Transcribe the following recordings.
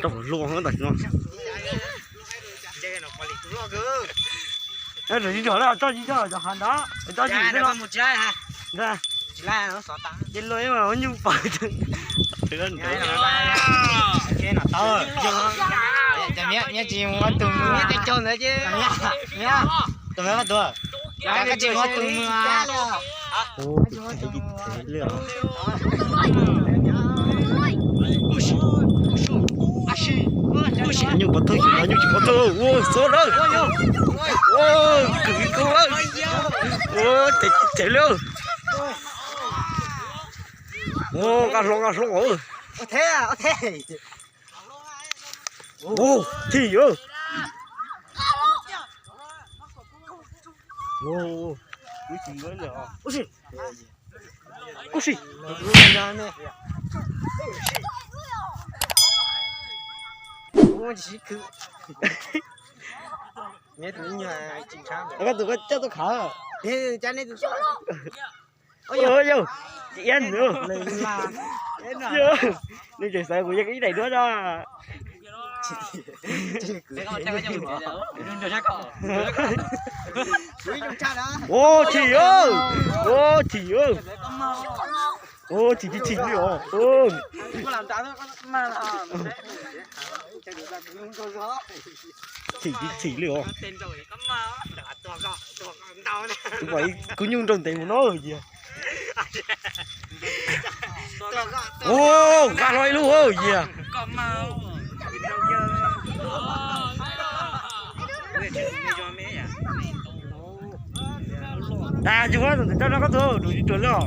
Rau hluas tam sim no. Tsis dhos lawm, tso tsis tso, cov hav ntawd tso tsis ntag. Ces luag ib mas nyuj pawg. Tus me tus me tus me. Nyuj pov thawj, nyuj tsis pov thawj, ua xov lawm. Ua, khwv kub lawm. Ua, thev lawm. Ua, nqa hlo, nqa hlo. Ua, thim. Ua, ua, ua. Ua si. Koj tus koj coj tuaj khav. Yog, tsis iab nws. Yog, nws tseem xav kuv yog ib daim duab no. Ua chim, ua chim, ua chim, chim chim li os. Chim chim chim li os. Kuv pom ib khub nyuj nrog ntev mus no yog. Ua, nqa hlo ib lub yog. Tag tsis muab tus ntawm no koj tus rau tsis ruam li os.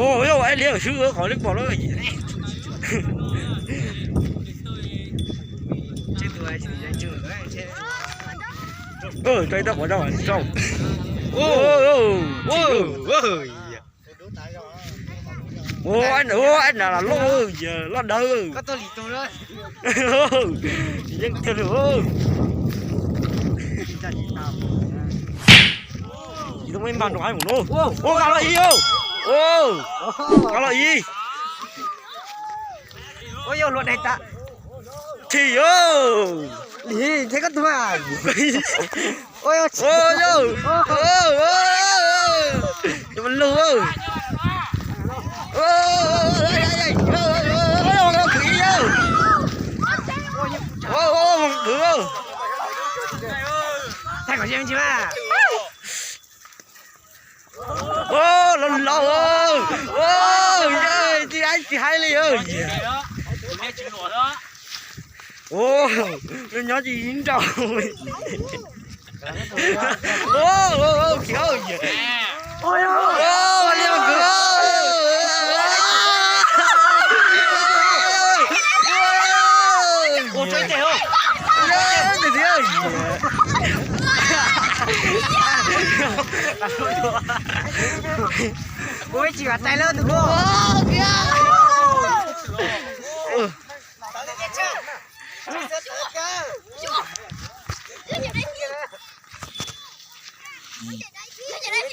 Ua, yog ib liab swb qhov li pom lawm. Tso ib tag quav rau, tso. Ua, ua, ua, ua, ab nas los loj, yog loj dawb. Yeej tiag li. Tsis tau muaj ib npag nroo haib mus no. Ua, nqa los ib, nqa los ib. Chim os. Lim thiab koj tus mas. Ua, yog, yog, lug. Ua, ua, ua, ua. Ua, los laus, ua, yog tsis haib, tsis haib li. Ua, nyob tsis nrau. Ua, ua, ua, khiav, ua, ua, li mas kwv. Ua, tso ib teg. Ua, tsis vam tais lawm tus no.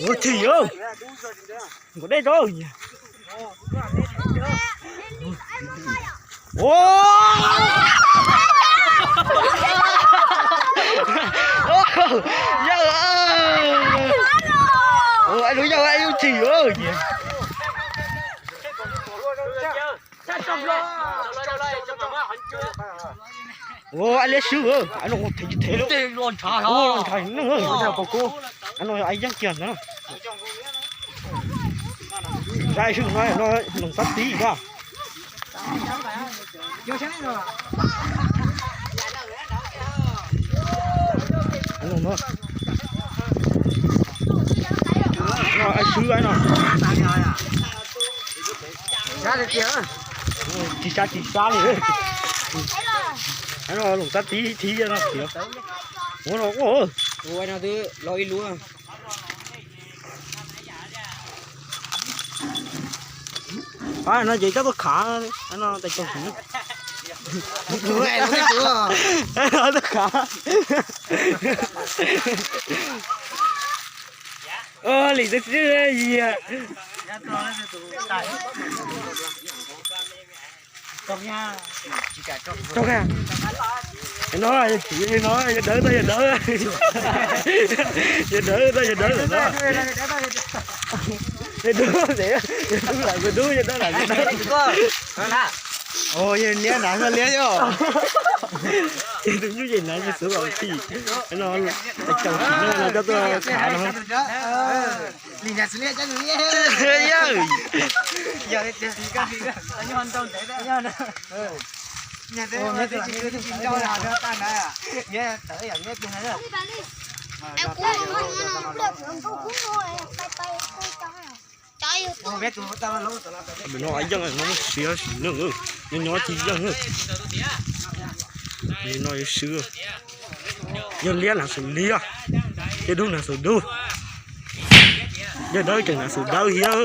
Ua, chim os. Nkaum dej rau. Ua, yawg, ua, lub yawg, lub chim os. Ua, liab swb, no thev, thev, los ntshav, no yeej kiag ntawd. Zais swb no, no loos tab tib a. No, no, swb no. Tsis sab tsis sab li. No loos tab tib thib no tiag. Ua no, ua no twb los ib lub. Ab, no ces coj tuaj khav no tais tau heev. Tus khav. Lim teb tsis yias. Tso ka. No, no, yog dawb tau yog dawb. Yog dawb tau yog dawb lawm na. Yog dub lam dub, yog dub lam dub. Yog niab hnav liab yog. Yog tus nyuj ces hnav xwb los tij. No, caum tsim nyog no coj tuaj khav no. Tus no yeej no siab sim neej, nyob nyob tsis yeej. No swb, yog liab hnav xum liab, yog dub hnav xum dub, yog dawb tseem hnav xum dawb thiab.